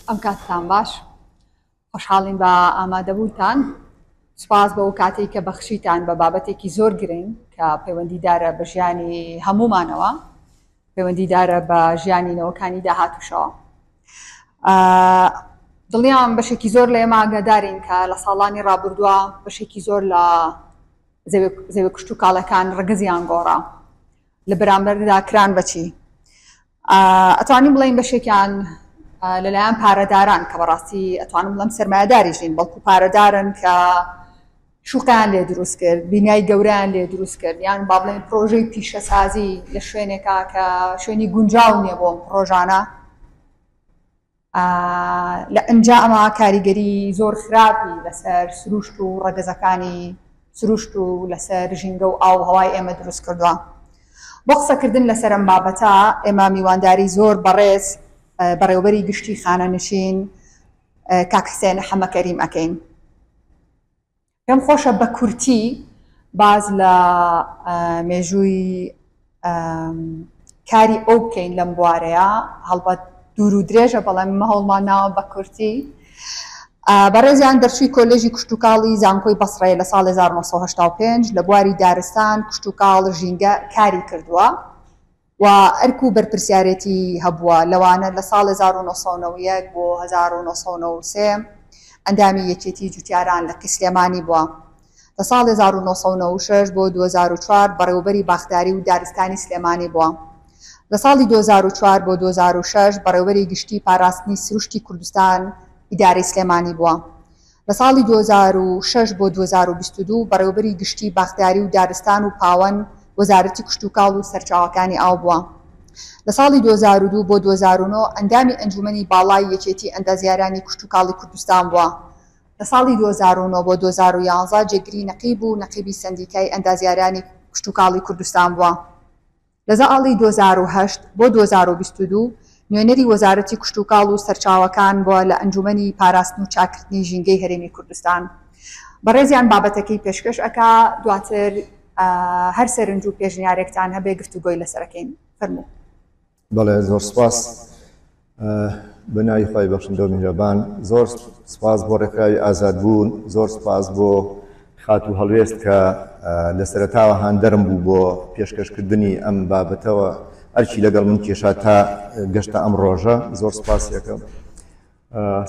ئەم کاتتان باش خۆشحاڵین بە ئامادەبوونتان سوپاس بۆ ئەو کاتەی کە بەخشیتان بە بابەتێکی زۆر گرنگ کە پەیوەندیدارە بە ژیانی هەموومانەوە پەیوەندیدارە بە ژیانی نەوەکانی داهاتوشەوە دڵنیام بەشێکی زۆر لە ئێمە ئاگادارین کە لە ساڵانی ڕابردووە بەشێکی زۆر لە زەوی کشتوکاڵەکان ڕەگەزیان گۆڕا لە بەرامبەردا کران بەچی ئەتوانین بڵێین بەشێکیان لەلایەن پارەداران کە بەڕاستی ئەتوانم بڵێم سەرمایەداریش نین بەڵکو پارەدارن کە شوقیان لێ دروست کرد بینای گەورەیان لێ دروست کرد یان با بڵێن پرۆژەی پیشەسازی لە شوێنێکا کە شوێنی گونجاو نییە بۆ ئەم پرۆژانە لە ئەنجاما کاریگەری زۆر خراپی لەسەر سروشت و ڕەگەزەکانی سروشت و لەسەر ژینگە و ئاو و هەوای ئێمە دروست کردووە. بۆ قسەکردن لەسەر ئەم بابەتە ئێمە میوانداری زۆر بەڕێز بەڕێوبەری گشتی خانەنشین کاک حسێن حەمەکەریم ئەکەین. پێم خۆشە بە کورتی باس لە مێژووی کاری ئەو بکەین لەم بوارەیە هەڵبەت دوور و درێژە بەڵام مە هەوڵمان ناوە بە کورتی بەڕێزیان دەرچووی کۆلێژی کشتوکاڵی زانکۆی بەسڕەیە لە ساڵ 1985 لە بواری دارستان کشتوکاڵ ژینگە کاری کردووە و ئەرک و بەرپرسیارێتی هەبووە، لەوانە لە ساڵ 1991 بۆ 1993 ئەندامی یەکێتی جوتیاران لقی سلێمانی بووە. لە ساڵ 1996 بۆ 2004 بەڕێوەبەری باخداری و دارستانی سلێمانی بووە. لە ساڵی 2004 بۆ 2006 بەڕێوەبەری گشتی پاراستنی سروشتی کوردستان ئیدارەی سلێمانی بووە. لە ساڵی 2006 بۆ 2022 بەڕێوەبەری گشتی باخداری و دارستان و پاوەن وەزارەتی کشتوکاڵ و سەرچاوەکانی ئاو بووە. لە ساڵی 2002 بۆ 2009 ئەندامی ئەنجومەنی باڵای یەکێتی ئەندازیارانی کشتوکاڵی کوردستان بووە. لە ساڵی 2009 بۆ 2011 جێگری نەقیب و نەقیبی سەندیکای ئەندازیارانی کشتوکاڵی کوردستان بووە. لە ساڵی 2008 بۆ 2022 نوێنەری وەزارەتی کشتوکاڵ و سەرچاوەکان بووە لە ئەنجومەنی پاراستن و چاککردنی ژینگەی هەرێمی کوردستان. بەڕێزیان بابەتەکەی پێشکەش ئەکا، دواتر هەر سەرنج و پێشنیارێکتان هەبێ گفتوگۆی لەسەر ئەکەین. فەرموو. بەڵێ زۆر سپاس. بە ناوی خوای بەخشندە و میهرەبان زۆر سپاس بۆ ڕێکخراوی ئازادبوون، زۆر سپاس بۆ خاتوو هەڵوێست کە لە سەرەتاوە هاندەرم بوو بۆ پێشکەشکردنی ئەم بابەتەوە ئەرکی لەگەڵ من کێشا تا گەشتە ئەم ڕۆژە زۆر سپاسی ئەکەم.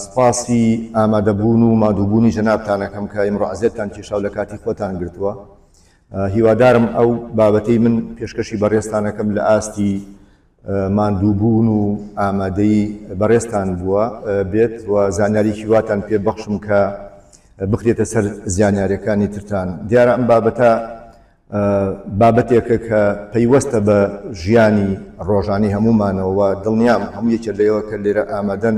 سپاسی ئامادەبوون و مادووبوونی جەنابتان ئەکەم کە ئیمڕۆ ئەزیەتتان کێشا و لە کاتی خۆتان گرتووە. هیوادارم ئەو بابەتەی من پێشکەشی بەڕێزتان ئەکەم لە ئاستی ماندووبوون و ئامادەی بەڕێزتان بووە بێت و زانیاریی واتان پێ بەخشم کە بخرێتە سەر زیانیارەکانی ترتان. دیارە ئەم بابەتە بابەتێکە کە پەیوەستە بە ژیانی ڕۆژانەی هەموومانەوە و دڵنیام هەموو یەکێک لەوە کە لێرە ئامادەن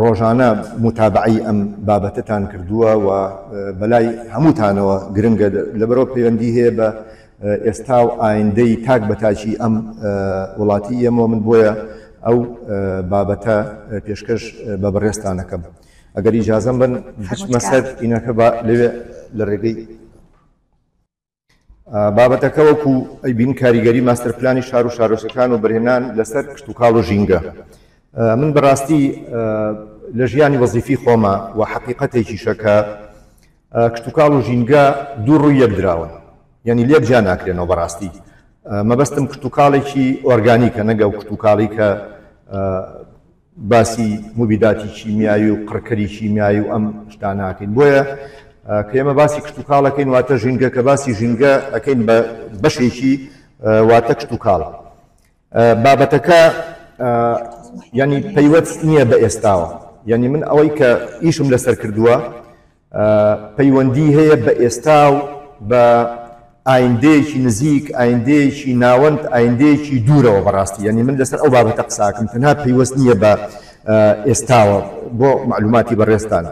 ڕۆژانە موتابەعەی ئەم بابەتەتان کردووە و بەلای هەمووتانەوە گرنگە لەبەرەوە پەیوەندی هەیە بە ئێستا و ئایندەی تاک بە تاکی ئەم وڵاتی ئێمەوە من بۆیە ئەو بابەتە پێشکەش بە بەڕێزتانەکەم ئەگەر ئیجازەم بن بچمە سەر ئینەکە با لەوێ لە ڕێگەی بابەتەکە وەکو ئەیبین کاریگەری ماستەر پلانی شار و شارۆچکەکان و بەرهێنان لەسەر کشتوکاڵ و ژینگە. من بەڕاستی لە ژیانی وەزیفی خۆمە و حەقیقەتێکیشە کە کشتوکاڵ و ژینگە دوو ڕووی یەک دراون، یعنی لێک جیا ناکرێنەوە. بەڕاستی مەبەستم کشتوکاڵێکی ئۆرگانیکە نەک ئەو کشتوکاڵی کە باسی موبیداتی کیمیایی و قڕکەری کیمیایی و ئەم شتانە ئەکەین. بۆیە کە ئێمە باسی کشتوکاڵ ئەکەین واتە ژینگە، کە باسی ژینگە ئەکەین بە بەشێکی واتە کشتوکاڵ. بابەتەکە یعنی پەیوەست نییە بە ئێستاوە، یعنی من ئەوەی کە ئیشم لەسەر کردووە پەیوەندی هەیە بە ئێستا و بە ئایندەیەکی نزیک، ئایندەیەکی ناوەند، ئایندەیەکی دوورەوە بەڕاستی یانی من لەسەر ئەو بابەتە قساکەم تەنها پەیوەست نییە بە ئێستاوە بۆ مەعلوماتی بەڕێزتان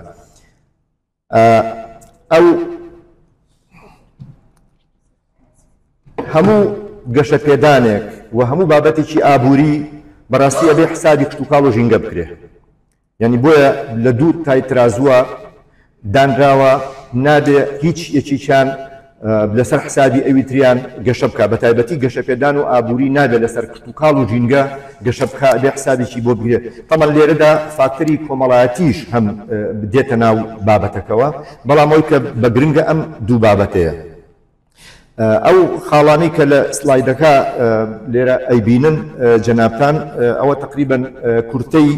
ئەو هەموو گەشەپێدانێک و هەموو بابەتێکی ئابووری بەڕاستی ئەبێ حسابی کشتوکاڵ و ژینگە بکرێ یانی بۆیە لە دوو تای ترازووە دانراوە نابێ هیچ یەکێکیان لەسەر حسابی ئەوی تریان گەشە بکا، بەتایبەتی گەشەپێدان و ئابووری نابێت لەسەر کشتوکاڵ و ژینگە گەشە بکا، ئەبێ حسابێکی بۆ بگرێت. تەبعەن لێرەدا فاکتەری کۆمەڵایەتیش هەم دێتە ناو بابەتەکەوە، بەڵام ئەوەی کە بە گرنگە ئەم دوو بابەتەیە. ئەو خاڵانەی کە لە سلایدەکە لێرە ئەیبینن جەنابتان، ئەوە تەقریبەن کورتەی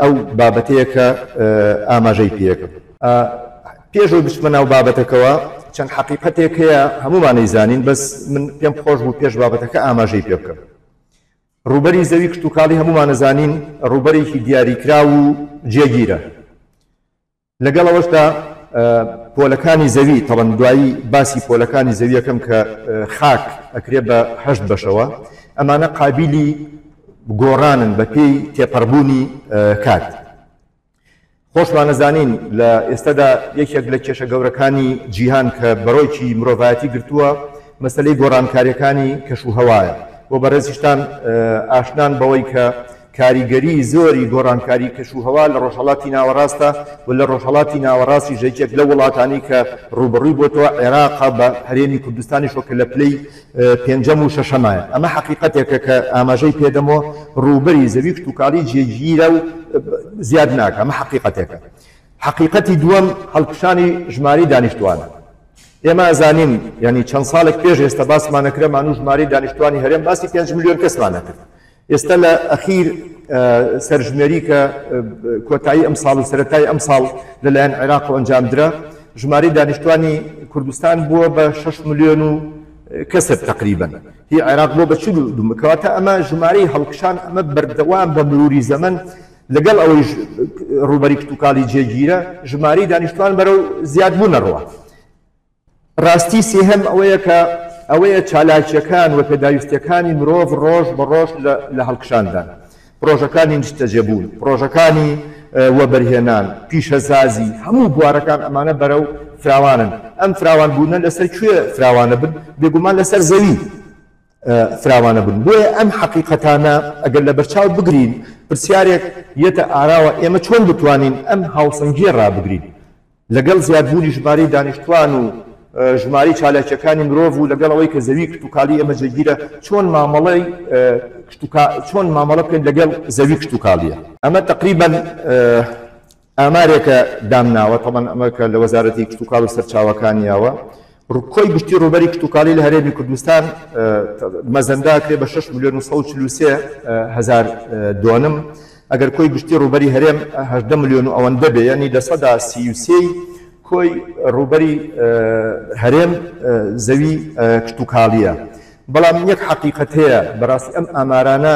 ئەو بابەتەیە کە ئاماژەی پێکرد. پێش ئەوەی بچمە ناو بابەتەکەوە چەند حەقیقەتێک هەیە هەموومان ئەیزانین، بەس من پێم خۆش بوو پێش بابەتەکە ئاماژەی پێ بکەم. ڕووبەری زەوی کشتوکاڵی هەموومان ئەزانین ڕووبەرێکی دیاریکراو و جێگیرە. لەگەڵ ئەوەشدا پۆلەکانی زەوی، تەبەن دوایی باسی پۆلەکانی زەویەکەم کە خاک ئەکرێ بە 8 بەشەوە، ئەمانە قابیلی گۆڕانن بە پێی تێپەڕبوونی کات. خۆشمانەزانین لە ئێستادا یەکێک لە کێشە گەورەکانی جیهان کە بەرۆکی مرۆڤایەتی گرتووە مەسەلەی گۆڕانکاریەکانی کەش و هەوایە. بۆ بەڕێزیشتان ئاشنان بەوەی کە کاریگەری زۆری گۆڕانکاری کەش و هەوا لە ڕۆژهەڵاتی ناوەڕاستە و لە ڕۆژهەڵاتی ناوەڕاستیش یەکێک لەو وڵاتانەی کە ڕووبەڕووی بۆتەوە عێراقە بە هەرێمی کوردستانیشەوە کە لە پلەی پێنجەم و شەشەمایە. ئەمە حەقیقەتێکە کە ئاماژەی پێدەمەوە، ڕووبەری زەوی کشتوکاڵی جێگیرە و زیاد ناکا، ئەمە حەقیقەتێکە. حەقیقەتی دووەم هەڵکشانی ژمارەی دانیشتوانە. ئێمە ئەزانین یانی چەند ساڵێک پێش ئێستا باسمان ئەکرا مانوو ژمارەی دانیشتوانی هەرێم باسی 5 ملیۆن کەسمان ئەکرد. ئێستا لە ئەخیر سەرژمێری کە کۆتایی ئەمساڵ و سەرەتای ئەمساڵ لەلایەن عێراقەوە ئەنجامدرا، ژمارەی دانیشتوانی کوردستان بووە بە 6 ملیۆن و کەسر تەقریبەن، هی عێراق بووە بە 42. کەواتە ئەمە ژمارەی هەڵکشان ئەمە بەردەوام بە مروری زەمەن لەگەڵ ئەوەی ڕووبەری کشتوکاڵی جێگیرە، ژمارەی دانیشتوان بەرەو زیادبوون ئەڕوا. ڕاستی سێهەم ئەوەیە کە ئەوەیە چالاکییەکان و پێداویستییەکانی مرۆڤ ڕۆژ بە ڕۆژ لە هەڵکشاندان. پڕۆژەکانی نیشتەجێبوون، پڕۆژەکانی وەبەرهێنان، پیشەسازی، هەموو بوارەکان ئەمانە بەرەو فراوانن. ئەم فراوانبوونە لەسەر کوێ فراوانە بن؟ بێگومان لەسەر زەوی فراوانە بن. بۆیە ئەم حەقیقەتانە ئەگەر لەبەرچاو بگرین، پرسیارێک یەتە ئاراوە، ئێمە چۆن بتوانین ئەم هاوسەنگییە ڕابگرین؟ لەگەڵ زیادبوونی ژمارەی دانیشتوان و ژمارەی چالاکییەکانی مرۆڤ و لەگەڵ ئەوەی کە زەوی کشتوکاڵی ئێمە جێگیرە، چۆن مامەڵەی چۆن مامەڵە بکەین لەگەڵ زەوی کشتوکاڵیە؟ ئەمە تەقریبەن ئامارێکە دامناوە، تەبعەن ئەمە کە لە وەزارەتی کشتوکاڵ و سەرچاوەکانیەوە کۆی گشتی ڕووبەری کشتوکاڵی لە هەرێمی کوردستان مەزەندە کرێ بە 6 ملیۆن و 143 هەزار دۆنم. ئەگەر کۆی گشتی ڕووبەری هەرێم 18 ملیۆن و ئەوەندە بێ، یعنی 33% کۆی ڕووبەری هەرێم زەوی کشتوکاڵیە. بەڵام یەک حەقیقەت هەیە، بەڕاستی ئەم ئامارانە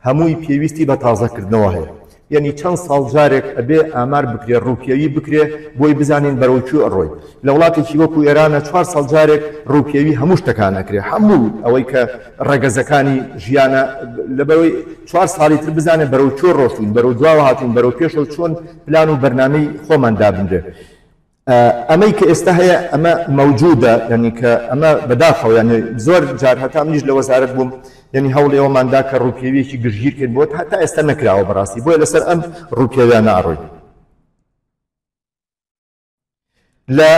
هەمووی پێویستی بە تازەکردنەوە هەیە. یعنی چەند ساڵ جارێک ئەبێ ئامار بکرێ، ڕووپێوی بکرێ بۆی بزانین بەرەو کوێ ئەڕۆین. لە وڵاتێکی وەکو ئێرانە 4 ساڵ جارێک ڕووپێوی هەموو شتەکان ئەکرێ، هەموو ئەوەی کە ڕەگەزەکانی ژیانە، لەبەرەوەی 4 ساڵی تر بزانێ بەرەو کوێ ڕۆشتوین، بەرەو دواوە هاتوین، بەرەو پێشەوە چۆن پلان و بەرنامەی خۆمان دابنرێ. ئەمەی کە ئێستا هەیە ئەمە مەوجودە، یعنی کە ئەمە بەداخەوە، یعنی زۆر جار هەتا منیش لە وەزارەت بووم، یعنی هەوڵی ئەوەماندا کە ڕووپێویەکی گشتگیر کەین بۆ هەتا ئێستا نەکراوە بەڕاستی، بۆیە لەسەر ئەم ڕووپێویانە ئەڕۆین. لە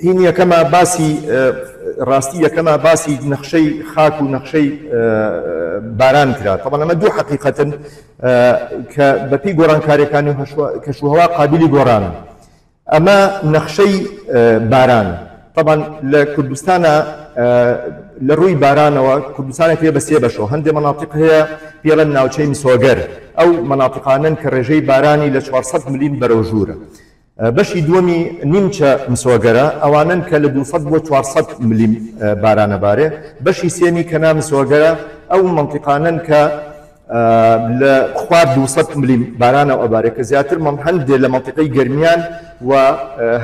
هین یەکەمە باسی ڕاستی یەکەمە باسی نەخشەی خاک و نەخشەی باران کرا. تەبعەن ئەمە دوو حەقیقەتن کە بەپێی گۆڕانکاریەکانی کەشوهەوا قابلی گۆڕانن. ئەمە نەخشەی باران. تەبعەن لە کوردستانە لە ڕووی بارانەوە کوردستانێک هەیە بە سێ بەشەوە. هەندێک مەناتیق هەیە پێڵەن ناوچەی مسۆگەر، ئەو مەناتیقانەن کە ڕێژەی بارانی لە 400 ملیم بەرەو ژوورە. بەشی دووەمی نیمچە مسۆگەرە، ئەوانن کە لە 200 بۆ 400 ملیم بارانە بارێ. بەشی سێمی کە نامسۆگەرە، ئەو منطقانەن کە لە خوار 200 ملیم بارانە ئەبارێ، کە زیاتر هەندێک لە منطقەی گەرمیان و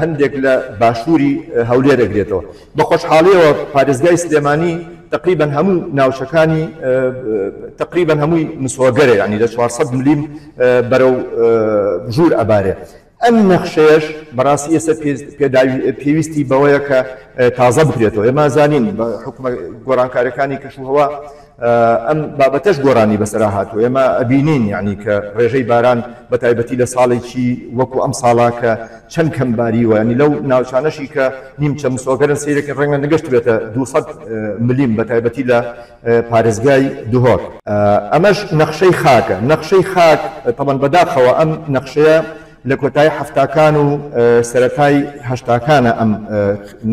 هەندێک لە باشووری هەولێر ئەگرێتەوە. بە خۆشحاڵیەوە پارێزگای سلێمانی تقریبا هەموو ناوچەکانی تقریبا هەمووی مسۆگەرە، یعنی لە 400 ملیم بەرەو ژوور ئەبارێ. ئەم نەخشەیەش بەڕاستی ئێستا پێویستی بەوەیە کە تازە بکرێتەوە. ئێمە زانین بە حکومە گۆڕانکاریەکانی کەشوهەوا ئەم بابەتەش گۆڕانی بەسەرا هاتووە. ئێمە ئەبینین یعنی کە ڕێژەی باران بە تایبەتی لە ساڵێکی وەکو ئەم ساڵا کە چەند کەم باریوە، یعنی لەو ناوچانەشی کە نیمچە مسۆگەرن سەیرەکەن ڕەنگە نەگەشت بێتە 200 ملیم بە تایبەتی لە پارێزگای دهۆک. ئەمەش نەخشەی خاکە. نەخشەی خاک تەبەن بەداخەوە ئەم نەخشەیە لە کۆتایی 70کان و سەرەتای 80کانە ئەم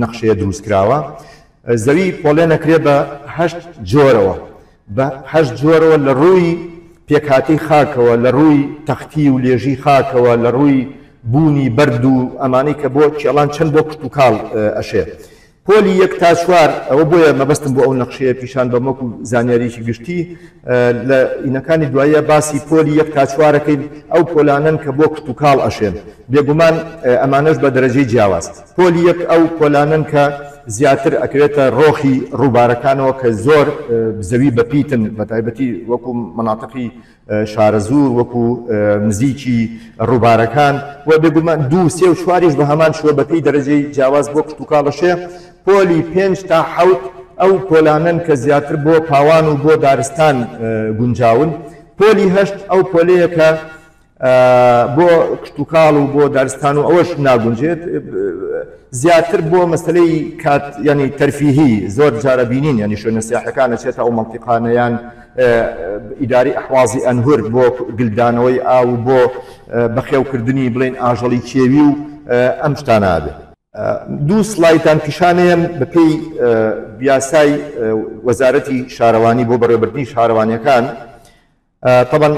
نەخشەیە دروست کراوە. زەوی پۆلێنەکرێ بە 8 جۆرەوە، بە 8 جۆرەوە لە ڕووی پێکهاتەی خاکەوە، لە ڕووی تەختی و لێژی خاکەوە، لە ڕووی بوونی بەرد و ئەمانەی کە بۆ کێڵان چەند بۆ کشتوکاڵ ئەشێ. پۆلی 1 تا 4 ئەوە بۆیە مەبەستم بۆ ئەو نەخشەیە پیشان بەم وەکو زانیاریی گشتی. لە ئینەکانی دواییە باسی پۆلی 1 تا 4ەکەین، ئەو پۆلانەن کە بۆ کشتوکاڵ ئەشێن. بێگومان ئەمانەش بە دەرەجەی جیاواز. پۆلی 1 ئەو پۆلانەن کە زیاتر ئەکەوێتە ڕۆخی ڕووبارەکانەوە کە زۆر زەوی بەپیتن، بە تایبەتی وەکو مناتقی شارەزوور، وەکو نزیکی ڕووبارەکان، و بێگومان 2، 3 و 4یش بە هەمان شووە بەپێی دەرەجەی جیاواز بۆ کشتوکاڵەشێ. پۆلی 5 تا 7 ئەو پۆلانەن کە زیاتر بۆ پاوان و بۆ دارستان گونجاون. پۆلی 8 ئەو پۆلەیە کە بۆ کشتوکاڵ و بۆ دارستان و ئەوەش ناگونجێت، زیاتر بۆ مەسلەی کات ینی تەرفیهی زۆر جارە بینین، ینی شوێنە سیاحەکان ئەچێتە ئەو مەنتیقانەیان ئیداری ئەحوازی ئەنهور بۆ گلدانەوەی ئاو و بۆ بەخێوکردنی بڵێن ئاژەڵی کێوی و ئەم شتانە بێ. دوو سلایدتان پیشانەیەم بەپێی یاسای وەزارەتی شارەوانی بۆ بەڕێوەبردنی شارەوانیەکان. طبعا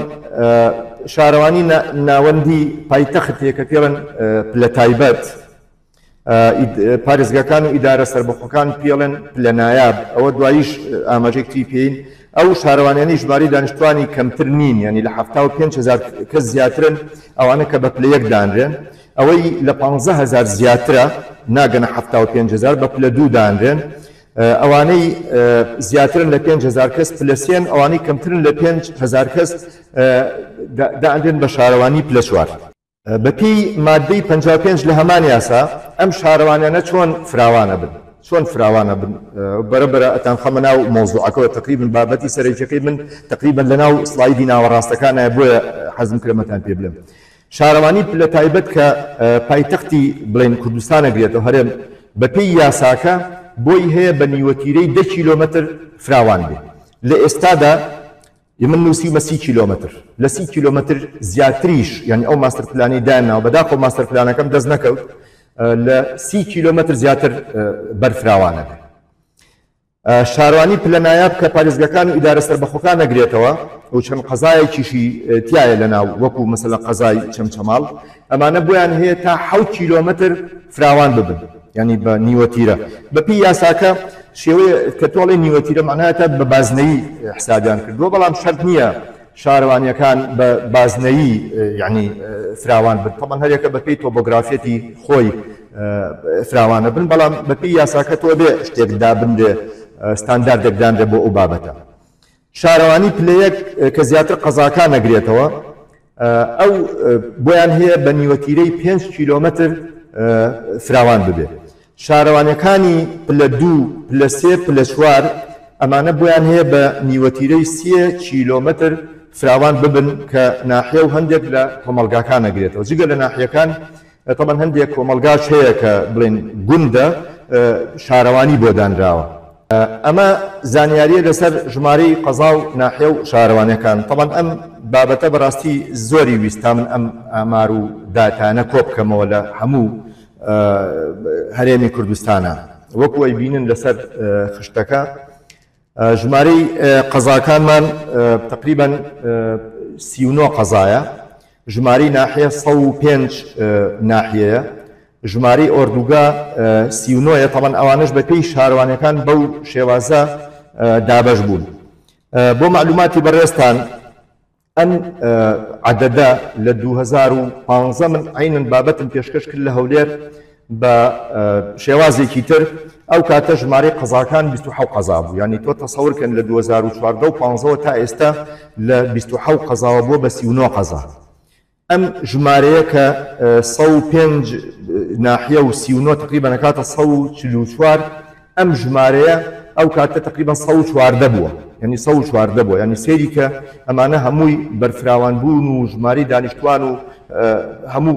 شارەوانی ناوەندی پایتەخت هەیە کە پێڵێن پلە تایبەت، پارێزگاکان و ئیدارە سەربەخۆکان پێڵێن پلە نایاب. ئەوە دواییش ئاماژەیەک تری پێین. ئەو شارەوانیانەی ژمارەی دانیشتوانی کەمتر نین، یعنی لە 75,000 کەس زیاترن، ئەوانە کە بە پلە یەک دانرێن. ئەوەی لە 15,000 زیاترە ناگەنە 75,000 بە پلە دوو دانرێن. ئەوانەی زیاترن لە 5,000 کەس پلە سێن، ئەوانەی کەمترن لە 5,000 کەس دانرێن بە شارەوانی پلە چوار. بەپێی مادەی 55 لە هەمان یاسا ئەم شارەوانیانە چۆن فراوانە بن، چۆن فراوانە بن بەرەبەرە ئەتانخەمە ناو مەوزوعەکەوە. تقریبا بابەتی سەرەکیەکەی من تقریبا لەناو سلایدی ناوەڕاستەکانە، بۆیە حەزم کردمەتان پێ بڵێم. شارەوانی پلە تایبەت کە پایتەختی بڵێن کوردستانە گرێتەوە هەرێم، بەپێی یاساکە بۆی هەیە بە نیوەتیرەی 10 کیلۆمەتر فراوان بێ. لە ئێستادا من نووسیومە 30 کیلۆمەتر، لە 30 کیلۆمەتر زیاتریش، یعنی ئەو ماستەر پلانی داناوە، بەداخەوە ماستەر پلانەکەم دەست نەکەوت، لە 30 کیلۆمەتر زیاتر بەرفراوانە بێ. شارەوانی پلە نایاب کە پارێزگاکان و ئیدارە سەربەخۆکان نەگرێتەوە و چەند قەزایەکیشی تایە لەناو وەکو مەسەلەن قەزای چەمچەماڵ، ئەمانە بۆیان هەیە تا 7 کیلۆمەتر فراوان ببن، یعنی بە نیوەتیرە. بەپێی یاساکە شێوەیە کە تۆڵێ نیوەتیرە معناتە بە بازنەیی حسابیان کردووە، بەڵام شەرت نییە شارەوانیەکان بە بازنەیی یعنی فراوان بن. طبعا هەرێکە بەپێی تۆپۆگرافیەتی خۆی فراوانە بن، بەڵام بەپێی یاساکە تۆ بێ شتێک دابنرێ، ستانداردێک دانرێ بۆ ئەو بابەتە. شارەوانی پلەیەک کە زیاتر قەزاکان نەگرێتەوە، ئەو بۆیان هەیە بە نیوەتیرەی 5 کیلۆمەتر فراوان ببێ. شارەوانیەکانی پلە 2، پلە 3، پلە 4 ئەمانە بۆیان هەیە بە نیوەتیرەی 3 کیلۆمەتر فراوان ببن کە ناحیە و هەندێک لە کۆمەلگاکان نەگرێتەوە. جگە لە ناحیەکان طبعا هەندێک کۆمەلگاش هەیە کە بڵێن گوندە شارەوانی بۆ دانراوە. ئەمە زانیاریە لەسەر ژمارەی قەزا و ناحیە و شارەوانیەکان. طبعا ئەم بابەتە بەڕاستی زۆری ویست تا من ئەم ئامار و داتانە کۆ بکەمەوە لە هەموو هەرێمی کوردستانە. وەکو ئەیبینن لەسەر خشتەکە ژمارەی قەزاکانمان تقریبا 39 قەزایە، ژمارەی ناحیە 105 ناحیەیە، ژمارەی ئۆردوگا 39. طبعا ئەوانەش بەپێی شارەوانیەکان بەو شێوازە دابەش بوون. بۆ معلوماتی بەڕێزتان ئەم عەدەدە لە 2015 من عینەن بابەتم پێشکەش کرد لە هەولێر بە شێوازێکی تر. ئەو کاتە ژمارەی قەزاکان 27 قەزا بوو، یعنی تۆ تەسەور کەن لە 2014 و 15 تا ئێستا لە 27 قەزاوە بووە بە 39 قەزا. ئەم ژمارەیە کە 105 ناحیە و 39 تقریبا ئەکاتە 144، ئەم ژمارەیە ئەو کاتە تقریبا 114 بووە، یعنی 114 بووە. یعنی سەیری کە ئەمانە هەمووی بەرفراوان بوون و ژمارەی دانیشتوان و هەموو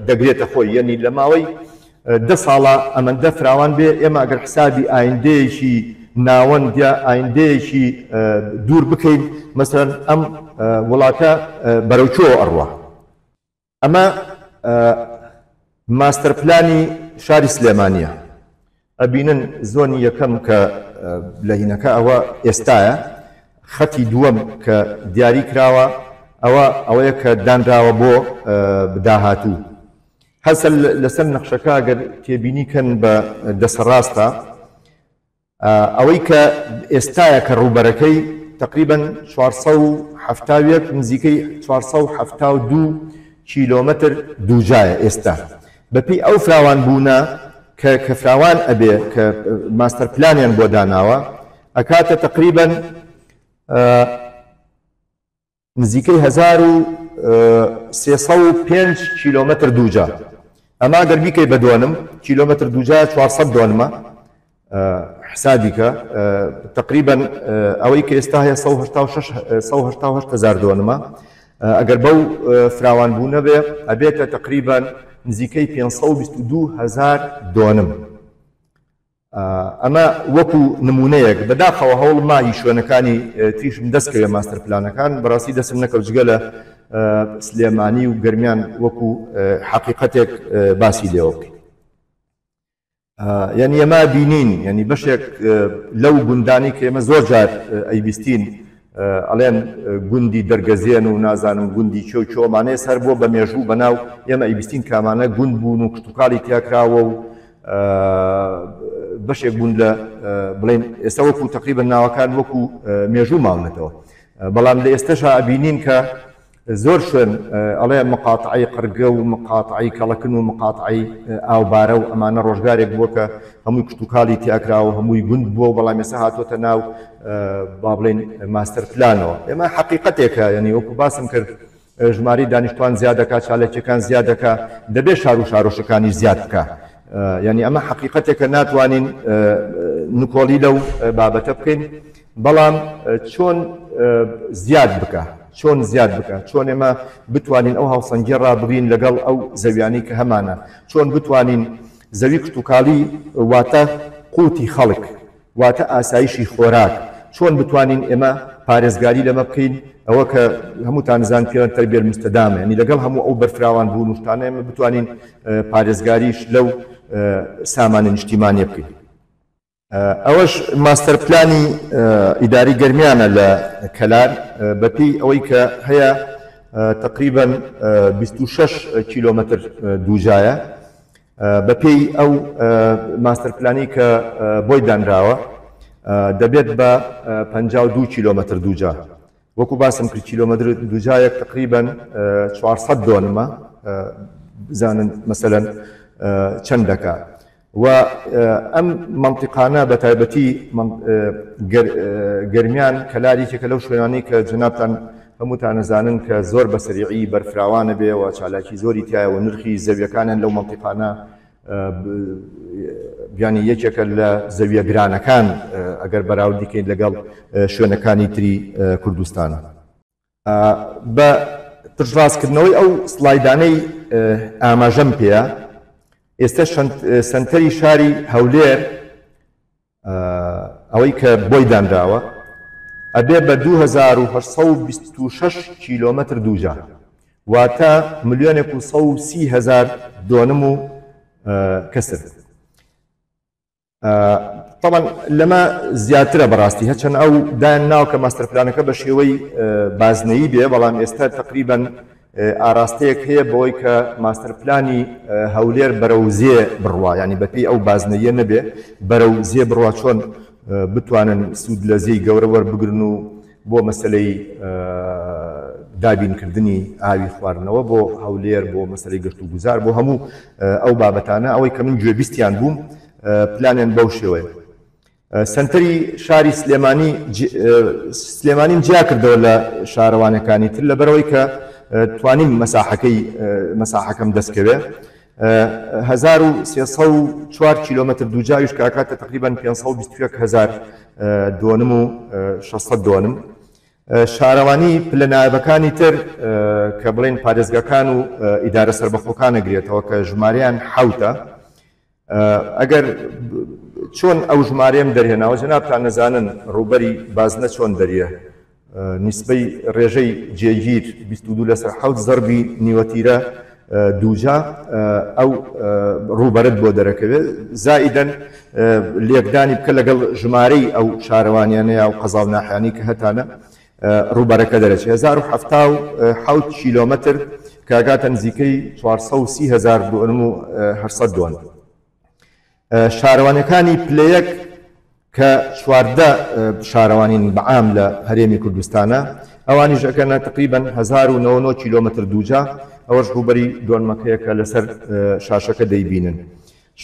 دەگرێتە خۆی. یعنی لە ماوەی 10 ساڵە ئەمەندە فراوان بێ، ئێمە ئەگەر حسابی ئایندەیەکی ناوەند یا ئایندەیەکی دوور بکەین، مەسەلەن ئەم وڵاتە بەرەو کوێوە ئەڕوا. ئەمە ماستەر پلانی شاری سلێمانیە. ئەبینن زۆنی یەکەم کە لە هینەکە ئەوە ئێستایە، خەتی دووەم کە دیاری کراوە ئەوە ئەوەیە کە دانراوە بۆ داهاتوو. هەرسە لەسەر نەخشەکە ئەگەر تێبینی کەن بە دەسەڕاستە، ئەوەی کە ئێستایە کە ڕووبەرەکەی تقریبا 471 نزیکەی 472 کیلۆمەتر دووجایە ئێستا. بەپێی ئەو فراوان بوونە کە فراوان ئەبێ کە ماستەر پلانیان بۆ داناوە، ئەکاتە تقریبا نزیکەی 1305 کیلۆمەتر دووجا. ئەما ئەگەر بیکەی بە دۆنم، کیلۆمەتر دووجا 400 دۆنمە حسابی کە تقریبا ئەوەی کە ئێستا هەیە 188 هزار دۆنمە. ئەگەر بەو فراوان بوونە بێ ئەبێتە تقریبا نزیکەی 522 هزار دۆنم. ئەمە وەکو نمونەیەک. بەداخەوە هەوڵ ماهی شوێنەکانی تریشم دەستکەوێ ماستەر پلانەکان، بەڕاستی دەستم نەکەوت جگە لە سلێمانی و گەرمیان وەکو حەقیقەتێک باسی لێوە بکەین. یعنی ئێمە بینین، یعنی بەشێک لەو گوندانی کە ئێمە زۆر جار ئەیبیستین ئەڵێن گوندی دەرگەزێن و نازانم گوندی چۆ چۆمانەیە سەر بووە بە مێژوو بەناو، ئێمە ئەیبیستین کامانە گوند بوون و کشتوکاڵی تیاکراوە و بەشێک بوون لە بڵێن ئێستا وەکو تقریبا ناوەکان وەکو مێژوو ماونەتەوە. بەڵام لە ئێستەشا ئەبینین کە زۆر شوێن ئەڵێ مقاتعەی قڕگە و مقاتعەی کەڵەکن و مقاتعەی ئاوبارە و ئەمانە ڕۆژگارێک بووە کە هەمووی کشتوکاڵی تیاکراوە، هەمووی گوند بووە، بەڵام ئێستا هاتووەتە ناو با بڵێین ماستەر پلانەوە. ئێمە حەقیقەتێکە، یعنی وەکو باسم کرد ژمارەی دانیشتوان زیاد دەکات، چالاکیەکان زیاد دەکات، دەبێت شار و شارۆچکەکانیش زیاد بکە. یعنی ئەمە حەقیقەتێکە ناتوانین نکۆڵی لەو بابەتە بکەین، بەڵام چۆن زیاد بکە، چۆن زیاد بکە، چۆن ئێمە بتوانین ئەو هاوسەنگیە ڕابگرین لەگەڵ ئەو زەویانەی کە هەمانە، چۆن بتوانین زەوی کشتوکاڵی واتە قوتی خەڵک، واتە ئاسایشی خۆراک، چۆن بتوانین ئێمە پارێزگاری لەمە بکەین. ئەوە کە هەمووتان زان پێوەن تەربیە مستەدامە، یعنی لەگەڵ هەموو ئەو بەرفراوان بوون و شتانە ئێمە بتوانین پارێزگاریش لەو سامانە نیشتیمانیە بکەین. ئەوەش ماستەر پلانی ئیداری گەرمیانە لە کەلار، بەپێی ئەوەی کە هەیە تقریبا 26 کیلۆمەتر دووجایە. بەپێی ئەو ماستەر پلانی کە بۆی دانراوە دەبێت بە 52 کیلۆمەتر دووجا. وەکو باسم کرد کیلۆمەتر دووجایەک تقریبا 400 دۆنمە، بزانن مەسەلەن چەند دەکات. و ئەم منطقانە بە تایبەتی گەرمیان کەلار یەکێکە لەو شوێنانەی کە جەنابتان هەمووتان نەزانن کە زۆر بە سەریعی بەرفراوانە بێ و چالاکی زۆری تایە و نرخی زەویەکانیان لەو منطقانە بیانی یەکێکە لە زەویە گرانەکان ئەگەر بەراوردی کەین لەگەڵ شوێنەکانی تری کوردستان. بە پشتڕاستکردنەوەی ئەو سلایدانەی ئاماژەم پێیە، ئێستا سەنتەری شاری هەولێر ئەوەی کە بۆی دانراوە ئەبێ بە 2826 کیلۆمەتر دووجا، واتە 1,130,000 دۆنم و کەسر. طبعا لەمە زیاترە بەڕاستی، هەچەند ئەو دایان ناو کە ماستەر پلانەکە بە شێوەی بازنەیی بێ، بەڵام ئێستا تقریبا ئاراستەیەک هەیە بەوەی کە ماستەر پلانی هەولێر بەرەو زێ بڕوا، یعنی بەپێی ئەو بازنەیە نەبێ بەرەو زێ بڕوا، چۆن بتوانن سوود لە زێی گەورە وەربگرن و بۆ مەسلەی دابینکردنی ئاوی خواردنەوە بۆ هەولێر، بۆ مەسلەی گەشت و گوزار، بۆ هەموو ئەو بابەتانە. ئەوەی کە من گوێبیستیان بووم پلانیان بەو شێوەیە. سەنتەری شاری سلێمانی سلێمانیم جیا کردەوە لە شارەوانەکانی تر لەبەرەوەی کە توانیم مەساحەکەم دەستکەوێ. 1304 کیلۆمەتر دووجاویش کە ئەکاتە تەقریبەن 521 هەزار دۆنم و 600 دۆنم. شارەوانی پلە نایابەکانی تر کە بڵێن پارێزگاکان و ئیدارە سەربەخۆکان ئەگرێتەوە کە ژمارەیان حەوتە. ئەگەر چۆن ئەو ژمارەیەم دەرهێناوە جەنابتان نەزانن ڕووبەری بازنە چۆن دەریە نیسبەی ڕێژەی جێگیر 22 لەسەر حەوت زەربی نیوەتیرە دووجا ئەو ڕووبەرت بۆ دەرەکەوێت زائیدەن لێکدانی بکە لەگەڵ ژمارەی ئەو شارەوانیانەیە و قەزا و ناحیانی کە هەتانە ڕووبەرەکە دەرەچێت 1077 کیلۆمەتر کە ئەگاتە نزیکەی 430 هەزار دۆنم و 800 دۆنم. شارەوانیەکانی پلە یەک کە 14 شارەوانین بەعام لە هەرێمی کوردستانە ئەوانیش ئەکەنە تقریبا 1099 کیلۆمەتر دووجا، ئەوەش ڕووبەری دۆنمەکەیە کە لەسەر شاشەکە دەیبینن.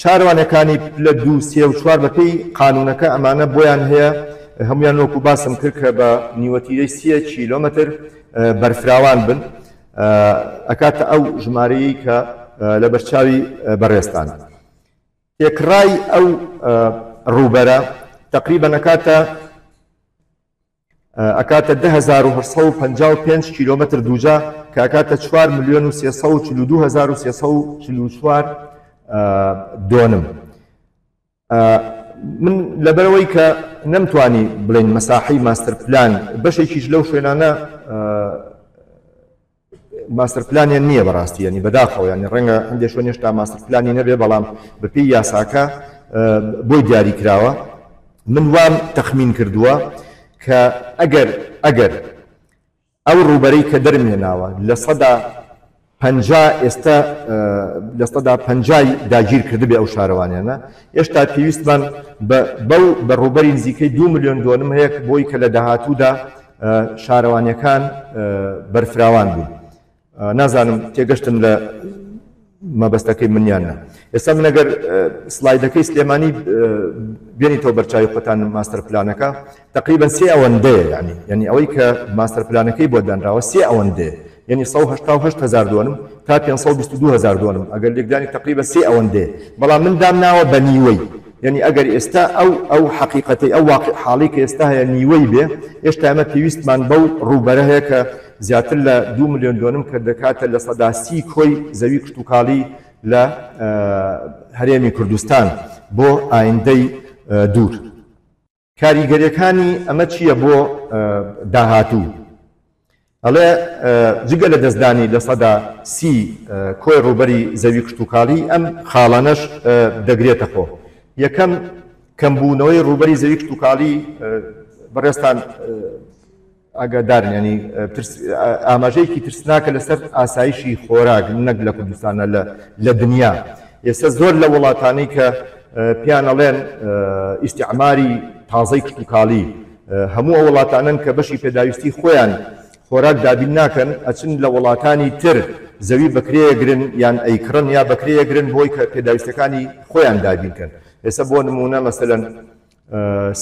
شارەوانیەکانی پلە 2، 3 و 4 بەپێی قانونەکە ئەمانە بۆیان هەیە هەمویان وەکو باسم کرد کە بە نیوەتیرەی 3 کیلۆمەتر بەرفراوان بن، ئەکاتە ئەو ژمارەیە کە لە بەرچاوی بەڕێزتان. تێکڕای ئەو ڕووبەرە تقریبا ئەکاتە 10855 کیلۆمەتر دووجا کە ئەکاتە 4 ملیۆن و 342344 دۆنم. من لەبەرەوەی کە نەمتوانی بڵێن مەساحەی ماستەر پلان بەشێکیش لەو شوێنانە ماستەر پلانیان نییە بەڕاستی، ینی بەداخەوە، ینی ڕەنگە هەندێک شوێن هێشتا ماستەر پلانی نەبێ، بەڵام بەپێی یاساکە بۆی دیاری کراوە. من وام تەخمین کردووە کە ئەگەر ئەو ڕووبەرەی کە دەرمێناوە 50% ئێستا 50% داگیر کردبێ ئەو شارەوانیانە، هێشتا پێویستمان بەو بە ڕووبەری نزیکەی 2 ملیۆن دۆنم هەیە بۆی کە لە داهاتوودا شارەوانیەکان بەرفراوان بوون. نازانم تێگەشتن لە مەبەستەکەی منیان نا. ئێستا من ئەگەر سلایدەکەی سلێمانی بێنیتەوە بەرچاوی خۆتان ماستەر پلانەکە تقریبا سێ ئەوەندەیە، یعنی ئەوەی کە ماستەر پلانەکەی بۆ دانراوە سێ ئەوەندەیە، یعنی 188 هەزار دۆنم تا 522 هەزار دۆنم، ئەگەر لێکدانی تقریبا سێ ئەوەندەیە، بەڵام من دامناوە بە نیوەی، یعنی ئەگەر ئێستا ئەو حەقیقەتەی ئەو واقع حاڵی کە ئێستا هەیە نیوەی بێ، هێشتا ئێمە پێویستمان بەو ڕووبەرە هەیە کە زیاتر لە 2 ملیۆن دۆنم کە دەکاتە 30% کۆی زەوی کشتوکاڵی لە هەرێمی کوردستان بۆ ئایندەی دوور. کاریگەریەکانی ئەمە چییە بۆ داهاتوو؟ ئەڵێ جگە لە دەستدانی 30% کۆی ڕووبەری زەوی کشتوکاڵی ئەم خاڵانەش دەگرێتە خۆ. یەکەم کەمبوونەوەی ڕووبەری زەوی کشتوکاڵی بەڕێزتان ئاگادارن، ینی ئاماژەیەکی ترسناکە لەسەر ئاسایشی خۆراک نەک لە کوردستانە لە دنیا. ئێستا زۆر لە وڵاتانەی کە پیان ئەڵێن ئیستیعماری تازەی کشتوکاڵی، هەموو ئەو وڵاتانن کە بەشی پێداویستی خۆیان خۆراک دابین ناکەن، ئەچن لە وڵاتانی تر زەوی بەکرێگرن یان ئەیکڕن یا بەکرێگرن بۆی کە پێداویستەکانی خۆیان دابینکەن. ئێستا بۆ نمونە مەسەلەن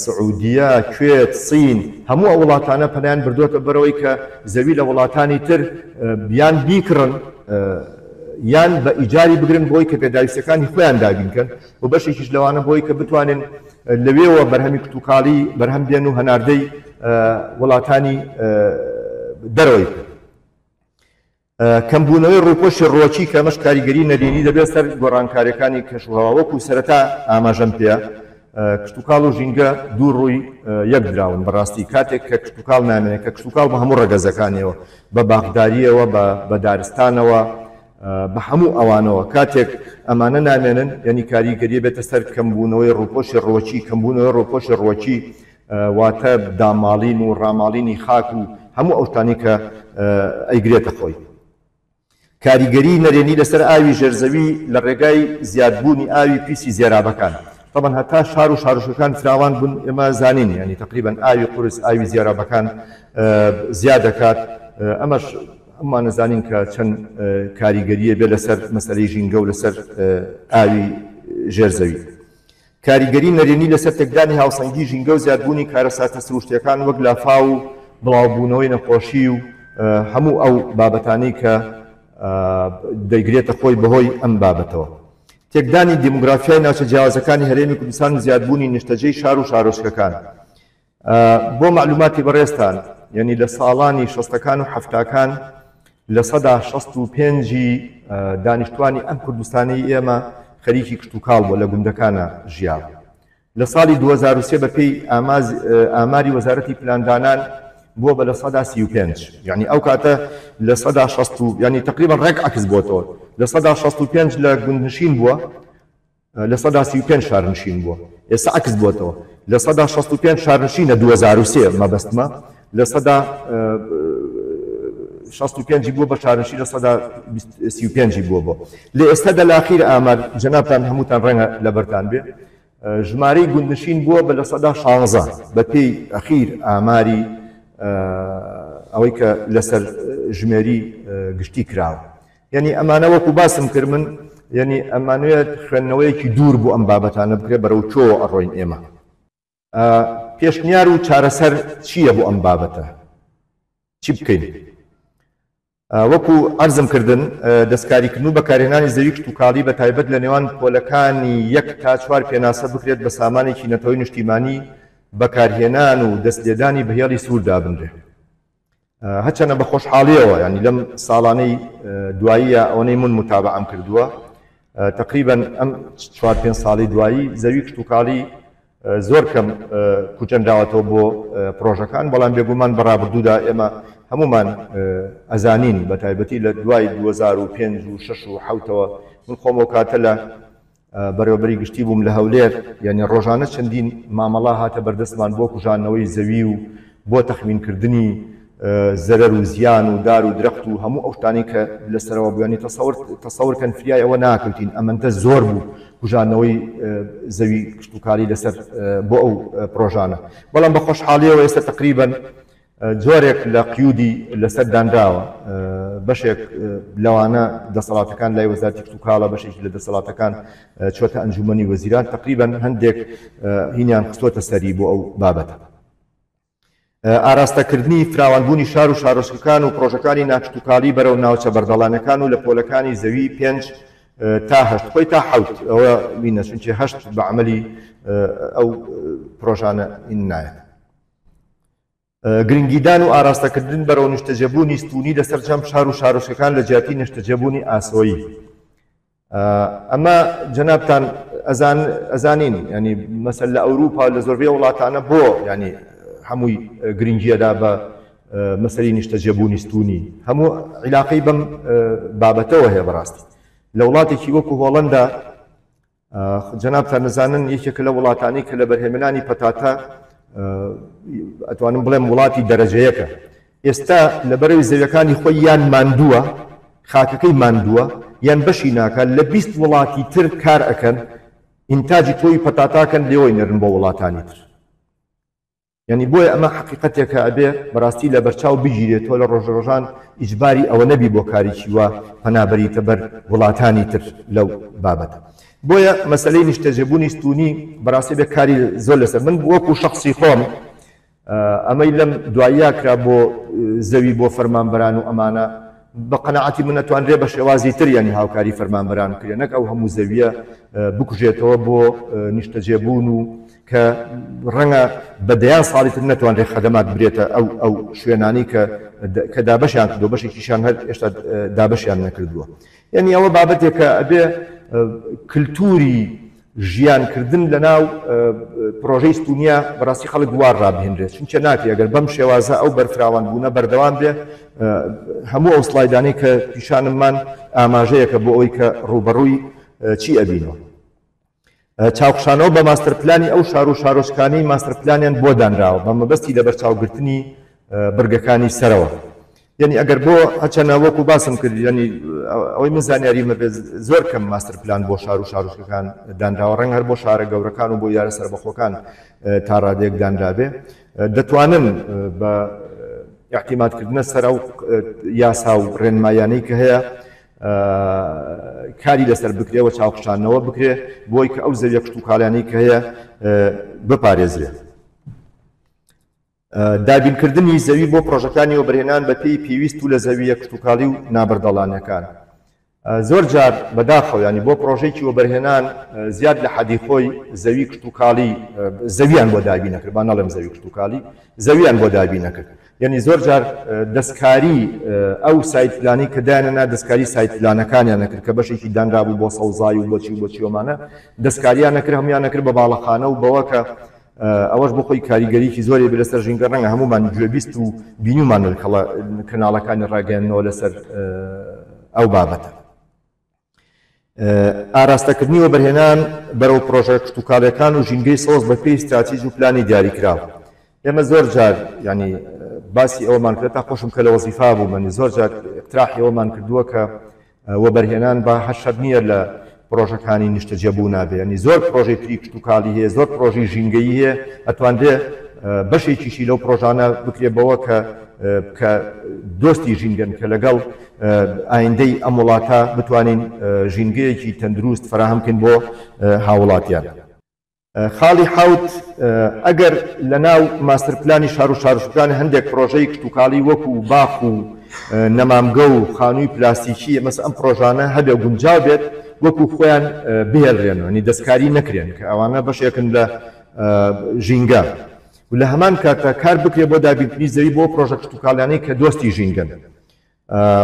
سعودیە، کوێت، سین، هەموو ئەو وڵاتانە پەنایان بردووەتە بەرەوەی کە زەوی لە وڵاتانی تر یان بیکڕن یان بە ئیجاری بگرن بۆی کە پێداویستەکانی خۆیان دابینکەن و بەشێکیش لەوانە بۆی کە بتوانن لەوێوە بەرهەمی کشتوکاڵی بەرهەم بێن و هەناردەی وڵاتانی دەرەوەی بکەن. کەمبوونەوەی ڕووپۆشی ڕووەکی کە ئەمەش کاریگەری نەرێنی دەبێت سەر گۆڕانکاریەکانی کەشوهەوا، وەکو سەرەتا ئاماژەم پێ کشتوکاڵ و ژینگە دوو ڕووی یەک دراون. بەڕاستی کاتێک کە کشتوکاڵ نامێنێت، کە کشتوکاڵ بە هەموو ڕەگەزەکانیەوە، بە باخداریەوە، بە دارستانەوە، بە هەموو ئەوانەوە، کاتێک ئەمانە نامێنن یعنی کاریگەری بێتە سەر کەمبوونەوەی ڕووپۆشی ڕووەکی، کەمبوونەوەی ڕووپۆشی ڕووەکی واتە داماڵین و ڕاماڵینی خاک و هەموو ئەو شتانەی کە ئەیگرێتە خۆی. کاریگەری نەرێنی لەسەر ئاوی ژێرزەوی لە ڕێگای زیادبوونی ئاوی پیسی زێرابەکان. طبعا هەتا شار و شارۆچکەکان فراوان بوون ئێمە زانین، یعنی تقریبا ئاوی قورس ئاوی زێرابەکان زیاد دەکات. ئەمەش هەموومان نەزانین کە چەند کاریگەریە بێ لەسەر مەسەلەی ژینگە و لەسەر ئاوی ژێرزەوی. کاریگەری نەرێنی لەسەر تێکدانی هاوسەنگی ژینگە و زیادبوونی کارەساتە سروشتیەکان وەک لافاو و بڵاوبوونەوەی نەخۆشی و هەموو ئەو بابەتانەی کە دەیگرێتە خۆی بەهۆی ئەم بابەتەوە. تێکدانی دیموگرافیای ناوچە جیاوازەکانی هەرێمی کوردستان و زیادبوونی نیشتەجێی شار و شارۆچکەکان. بۆ مەعلوماتی بەڕێزتان یعنی لە ساڵانی شەستەکان و حەفتاکان 65% دانیشتوانی ئەم کوردستانەی ئێمە خەریکی کشتوکاڵ بووە، لە گوندەکانە ژیاوە. لە ساڵی 2003 بە پێی ئاماری وەزارەتی پلاندانان بووە بە 35%، یعنی ئەو کاتە 60% یعنی تقریبا ڕێک عەکس بۆتەوە، 65% لە گوندنشین بووە، 35% شارنشین بووە. ئێستا عەکس بۆتەوە، 65% شارنشینە 2003 مەبەستمە، 65% بووە بە شارنشین، 35% بووە بۆ. لە ئێستادا لە ئاخیر ئامار جەنابتان هەمووتان ڕەنگە لەبەرتان بێ، ژمارەی گوندنشین بووە بە 16% بە پێی ئەخیر ئاماری ئەوەی کە لەسەر ژمێری گشتی کراوە. یعنی ئەمانە وەکو باسم کرد من، یعنی ئەمانوێت خوێندنەوەیەکی دوور بۆ ئەم بابەتانە بکرێ بەرەو چۆ ئەڕۆین ئێمە. پێشنیار و چارەسەر چییە بۆ ئەم بابەتە؟ چی بکەین؟ وەکو عەرزم کردن دەستکاریکردن و بەکارهێنانی زەوی کشتوکاڵی بە تایبەت لە نێوان پۆلەکانی 1 تا 4 پێناسە بکرێت بە سامانێکی نەتەوەی نیشتیمانی بەکارهێنان و دەستلێدانی بە هێڵی سوور دابنرێ. هەرچەنە بە خۆشحاڵیەوە ینی لەم ساڵانەی دواییە ئەوەنەی من متابعەم کردووە تقریبا ئەم 4-5 ساڵی دوایی زەوی کشتوکاڵی زۆر کەم کوچەنراوەتەوە بۆ پرۆژەکان، بەڵام بێگومان بە ڕابردوودا ئێمە هەمومان ئەزانین بە تایبەتی لە دوای 2005 و 6 و 7ەوە من خۆم ئەو کاتە لە بەڕێوەبەری گشتی بووم لە هەولێر، یعنی ڕۆژانە چەندین مامەڵا هاتە بەردەستمان بۆ کوژانەوەی زەوی و بۆ تەخمینکردنی زەرەر و زیان و دار و درەخت و هەموو ئەو شتانەی کە لەسەرەوە بوو. ینی تەسەور کەن فریای ئەوە ناکەوتین ئەمەندە زۆر بوو کوژانەوەی زەوی کشتوکاڵی لەسەر بۆ ئەو پرۆژانە. بەڵام بە خۆشحاڵیەوە ئێستا تقریبا جۆرێک لە قیودی لەسەر دانراوە، بەشێک لەوانە دەسەڵاتەکان لای وەزارەتی کشتوکاڵە، بەشێکی لە دەسەڵاتەکان چۆتە ئەنجومەنی وەزیران، تقریبا هەندێک هینیان خستۆتە سەری بۆ ئەو بابەتە. ئاراستەکردنی فراوانبوونی شار و شارۆچکەکان و پرۆژەکانی ناکشتوکاڵی بەرەو ناوچە بەردەڵانەکان و لە پۆلەکانی زەوی 5 تا 8 خۆی تا 7 ئەوە بینە، چونکە 8 بە عملی ئەو پرۆژانە نایەت. گرنگیدان و ئاراستەکردن بەرەو نیشتەجێبوونی ستونی لەسەر جەم شار و شارۆچکەکان لە جیاتی نیشتەجێبوونی ئاسۆیی. ئەمە جەنابتان ئەزانین، ینی مەسەل لە ئەوروپا لە زۆربەی وڵاتانە بۆ ینی هەمووی گرنگیەدا بە مەسەری نیشتەجێبوونی ستونی، هەموو عیلاقەی بەم بابەتەوە هەیە. بەڕاستی لە وڵاتێکی وەکو هۆڵندا جەنابتان نەزانن یەکێکە لە وڵاتانی کە لە بەرهێمنانی پەتاتە ئەتوانم بڵێم وڵاتی دەرەجەیەکە. ئێستا لە بەرەوی زەویەکانی خۆی یان ماندووە، خاکەکەی ماندووە، یان بەشی ناکات، لە 20 وڵاتی تر کار ئەکەن، ئینتاجی تۆی پەتاتاکەن لێوەی نێرن بۆ وڵاتانی تر. یعنی بۆیە ئەمە حقیقەتێکە ئەبێ بەڕاستی لە بەرچاو بگیرێت، تۆ لە ڕۆژ ڕۆژان ئیجباری ئەوە نەبی بۆ کارێکی وا پەنابەریتە بەر وڵاتانی تر لەو بابەتە. بۆیە مەسلەی نیشتەجێبوونی ستونی بەڕاستی بێ کاری زۆر لەسەر من وەکو شخصی خۆم ئەمەی لەم دواییە کرا بۆ زەوی بۆ فەرمانبەران و ئەمانە بە قەناعەتی من نەتوانرێ بە شێوازی تر ینی هاوکاری فەرمانبەران بکرێ، نەک ئەو هەموو زەویە بکوژێتەوە بۆ نیشتەجێبوون و کە ڕەنگە بە دەیان ساڵی تر نەتوانرێت خەدەمات برێتە ئەو شوێنانی کە دابەشیان کردووە، بەشێکیشیان هەر ئێستا دابەشیان نەکردووە. یعنی ئەوە بابەتێکە ئەبێ کللتوری ژیانکردن لەناو پرۆژەی ستونیا بەڕاستی خەڵک وار ڕابهێنرێت، چونکە ناکرێ ئەگەر بەم شێوازە ئەو بەرفراوان بوونە بەردەوام بێ. هەموو ئەو سلایدانەی کە پیشانممان ئاماژەیەکە بۆ ئەوەی کە ڕووبەڕووی چی ئەبینەوە. چاوخشانەوە بە ماستەر پلانی ئەو شار و شارۆچکانەی ماستەر پلانیان بۆ دانراوە بە مەبەستی لەبەرچاوگرتنی بڕگەکانی سەرەوە. یعنی ئەگەر بۆ هەچەنە وەکو باسم کرد، یعنی ئەوەی من زانیاری مەبێت زۆر کەم ماستەر پلان بۆ شار و شارۆچکەکان دانراوە، ڕەنگ هەر بۆ شارە گەورەکان و بۆ یارە سەربەخۆکان تا ڕادەیەک دانرابێ. دەتوانن بە اعتیمادکردنە سەر ئەو یاسا و ڕێنمایانەی کە هەیە کاری لەسەر بکرێ و چاوخشانەوە بکرێ بۆی کە ئەو زەویە کشتوکاڵیانەی کە هەیە بپارێزرێت. دابینکردنی زەوی بۆ پڕۆژەکانی وەبەرهێنان بەپێی پێویست و لە زەوییە کشتوکاڵی و نابەردەڵانەکان. زۆر جار بەداخەوە یانی بۆ پڕۆژەیەکی وەبەرهێنان زیاد لە حەدی خۆی زەوی کشتوکاڵی زەویان بۆ دابین نەکرد، با نەڵێم زەوی کشتوکاڵی، زەویان بۆ دابین نەکرد. یانی زۆر جار دەستکاری ئەو site plan ەی کە دایانەنا دەستکاری site plan ەکانیان نەکرد کە بەشێکی دانرابوو بۆ سەوزایی و بۆچی و بۆچی ئەمانە دەستکاریان نەکرد هەموویان نەکرد بە باڵەخانە و بەوە کە ئەوەش بۆ خۆی کاریگەریی زۆری هەبێت لەسەر ژینگە، ڕەنگە هەموومان گوێبیست و بینیومانە لە کەناڵەکانی ڕاگەیاندنەوە لەسەر ئەو بابەتە. ئاراستەکردنی وەبەرهێنان بەرەو پڕۆژە کشتوکاڵیەکان و ژینگەی سەوز بەپێی ستراتیژ و پلانی دیاریکراو. ئێمە زۆر جار یانی باسی ئەوەمان کرد تا خۆشم کە لە وەزیفا بووم یانی زۆر جار اقتراحی ئەوەمان کردووە کە وەبەرهێنان با هەر شەرت نییە لە پڕۆژەکانی نیشتەجێبوونا بێ یانی زۆر پڕۆژەی تری کشتوکاڵی هەیە زۆر پڕۆژەی ژینگەیی هەیە ئەتوانرێ بەشێکیشی لەو پڕۆژانە بکرێ بەوە کە کە دۆستی ژینگەن کە لەگەڵ ئایندەی ئەم وڵاتە بتوانین ژینگەیەکی تەندروست فەراهەم بکەین بۆ هاوڵاتیان. خاڵی حەوت، ئەگەر لەناو ماستەرپلانی شار و شارۆچکەکان هەندێک پڕۆژەی کشتوکاڵی وەکو باخ و نەمامگە و خانووی پلاستیکی مەسە ئەم پڕۆژانە هەبێ و گونجاو بێت وەکو خۆیان بهێڵرێن یانی دەستکاری نەکرێن کە ئەوانە بەشێکن لە ژینگە و لە هەمان کاتدا کار بکرێت بۆ دابینکردنی زەوی بۆ پڕۆژە کشتوکاڵیانەی کە دۆستی ژینگەن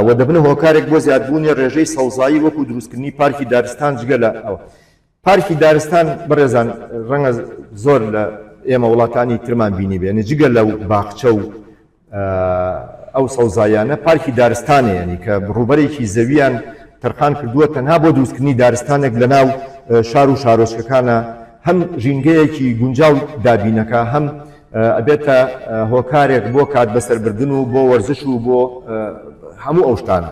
و دەبنە هۆکارێک بۆ زیادبوونی ڕێژەی سەوزایی وەکو دروستکردنی پارکی دارستان جگە لە ئەوە پارکی دارستان بەڕێزان ڕەنگە زۆر لە ئێمە وڵاتانی ترمان بینیبێ یانی جگە لەو باخچە و ئەو سەوزاییانە پارکی دارستانێ یانی کە ڕووبەرێکی زەویان تەرخان کردووە تەنها بۆ دروستکردنی دارستانێک لە ناو شار و شارۆچکەکانە هەم ژینگەیەکی گونجاو دابینەکا هەم ئەبێتە هۆکارێک بۆ کات بەسەربردن و بۆ وەرزش و بۆ هەموو ئەو شتانە.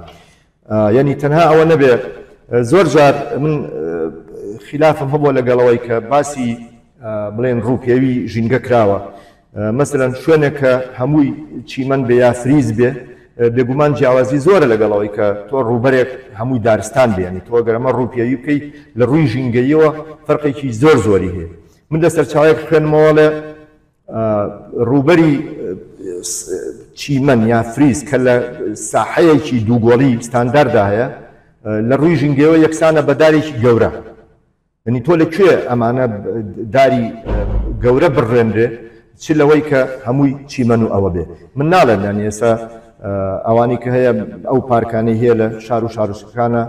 یەنی تەنها ئەوە نەبێ زۆر جار من خلافم هەبووە لەگەڵەوەی کە باسی بڵێن ڕووپێوی ژینگە کراوە مەسەلەن شوێنێک کە هەمووی چیمەن بێ یا فریز بێ بێگومان جیاوازی زۆرە لەگەڵەوەی کە تۆ ڕووبەرێک هەمووی دارستان بێ ینی تۆ گەر ئەمە ڕووپێوی بکەی لە ڕووی ژینگەییەوە فەرقێکی زۆر زۆری هەیە من لە سەرچاوەیەک خوێنمەوەڵێ ڕووبەری چیمەن یا فریز کە لە ساحەیەکی دووگۆڵی ستانداردا هەیە لە ڕووی ژینگەیەوە یەکسانە بە دارێکی گەورە. یەنی تۆ لە کوێ ئەمانە داری گەورە بڕێنرێ چ لەوەی کە هەمووی چیمەن و ئەوە بێ. من ناڵێم یانی ئێستا ئەوانەی کە هەیە ئەو پارکانەی هەیە لە شار و شارۆچکەکانە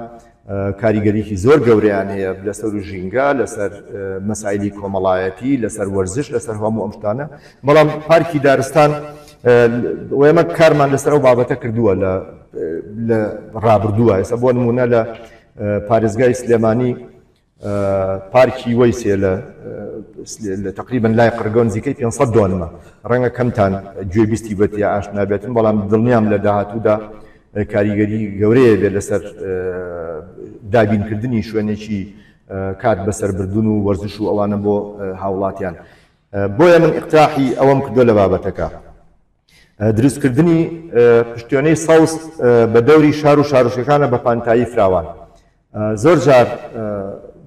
کاریگەریی زۆر گەورەیان هەیە لەسەر ژینگە، لەسەر مەسایلی کۆمەڵایەتی، لەسەر وەرزش، لەسەر هەموو ئەم شتانە. بەڵام پارکی دارستان ئێمە کارمان لەسەر ئەو بابەتە کردووە لە ڕابردووە. ئێستا بۆ نموونە لە پارێزگای سلێمانی پارکی وەیسێ لە تقریبا لای قڕگە نزیکەی 500 دۆنمە. ڕەنگە کەمتان گوێبیستی بێت یا ئاشنا بێتن، بەڵام دڵنیام لە داهاتوودا کاریگەری گەورەیە بێت لەسەر دابینکردنی شوێنێکی کات بەسەربردن و وەرزش و ئەوانە بۆ هاوڵاتیان. بۆیە من ئیقتراحی ئەوەم کردووە لە بابەتەکە. دروستکردنی پشتێنەی سەوز بە دەوری شار و شارۆچکەکانە بە پانتایی فراوان. زۆر جار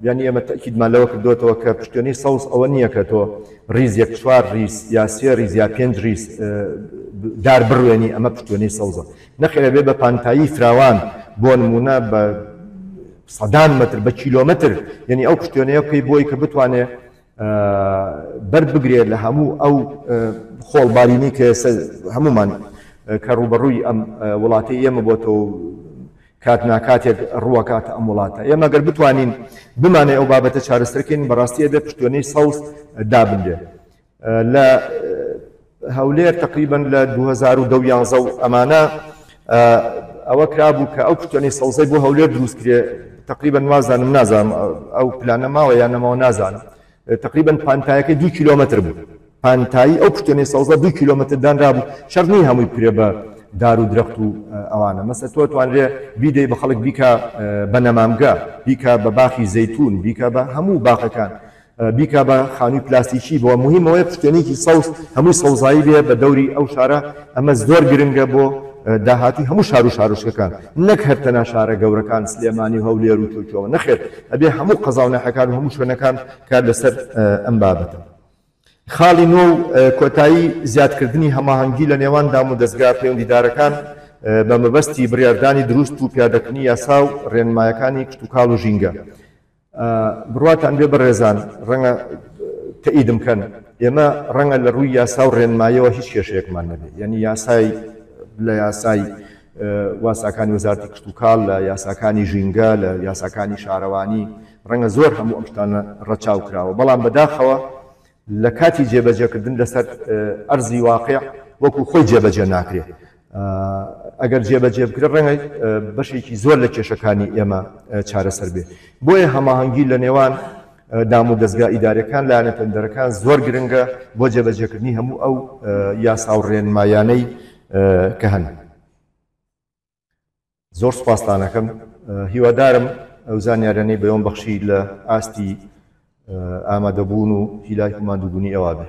یانی ئێمە تەئکیدمان لەوە کردۆتەوە کە پشتێنەی سەوز ئەوە نییە کە تۆ ڕیزێک چوار ڕیز یا سێ ڕیز یا پێنج ڕیز دار بڕوێنی ئەمە پشتێنەی سەوزە. نەخێر ئەبێ بە پانتایی فراوان بۆ نموونە بە سەدان مەتر بە کیلۆمەتر یانی ئەو پشتێنەیە بکەی بۆی کە بتوانێ بەر بگرێت لە هەموو ئەو خۆڵبارینەی کە ئێستا هەموومان کە ڕووبەڕووی ئەم وڵاتەی ئێمە بۆتەوە و کات ناکاتێک ڕووەکاتە ئەم وڵاتە. ئێمە گەر بتوانین بمانەوێ ئەو بابەتە چارەسەر کەین بەڕاستی ئەبێ پشتێنەی سەوز دابنرێ. لە هەولێر تەقریبەن لە 2010 و یانزە و ئەمانە ئەوە کرابوو کە ئەو پشتێنەی سەوزەی بۆ هەولێر دروست کرێ تەقریبەن وازانم نازانم ئەو پلانە ماوە یان نەماوە نازانم تەقریبەن پانتایەکەی دوو کیلۆمەتر بوو پانتایی ئەو پشتێنەی سەوزە دوو کیلۆمەتر دانرابوو شەرت نییە هەمووی بکرێ بە دار و درەخت و ئەوانە مەسە تۆ توانرێ بیدەی بە خەڵک بیکا بە نەمامگە بیکا بە باخی زەیتون بیکا بە هەموو باخەکان بیکا بە خانووی پلاستیکی بۆ موهیم ئەوەیە پشتێنێکی سەوز هەمووی سەوزایی بێ بە دەوری ئەو شارە ئەمە زۆر گرنگە بۆ داهاتووی هەموو شار و شارۆچکەکان نەک هەر تەنها شارە گەورەکان سلێمانی و هەولێر و تۆکیۆ نەخێر ئەبێ هەموو قەزا و ناحیەکان و هەموو شوێنەکان کار لەسەر ئەم بابەتە. خاڵی نۆ و کۆتایی، زیادکردنی هەماهەنگی لە نێوان دامودەزگا پەیوەندیدارەکان بە مەبەستی بڕیاردانی دروست و پیادەکردنی یاسا و ڕێنمایەکانی کشتوکاڵ و ژینگە. بڕواتان بێ بەڕێزان، ڕەنگە تەئیدم کەن، ئێمە ڕەنگە لە ڕووی یاسا و ڕێنمایەوە هیچ کێشەیەکمان نەبێ، یانی یاسای لە یاسای واساکانی وەزارەتی کشتوکاڵ، لە یاساکانی ژینگە، لە یاساکانی شارەوانی، ڕەنگە زۆر هەموو ئەم شتانە ڕەچاو کراوە، بەڵام بەداخەوە لە کاتی جێبەجێکردن لەسەر ئەرزی واقیع وەکو خۆی جێبەجێ ناکرێ. ئەگەر جێبەجێ بکرێت ڕەنگە بەشێکی زۆر لە کێشەکانی ئێمە چارەسەر بێ. بۆیە هەماهەنگی لە نێوان دام و دەزگا ئیداریەکان، لایەنە پەیوەندیدارەکان زۆر گرنگە بۆ جێبەجێکردنی هەموو ئەو یاسا و ڕێنمایانەی کە هەن. زۆر سوپاستان ئەکەم، هیوادارم ئەو زانیاریانەی بەوەم بەخشی لە ئاستی ئامادەبوون و هیلاک و ماندووبوونی ئێوە بێ.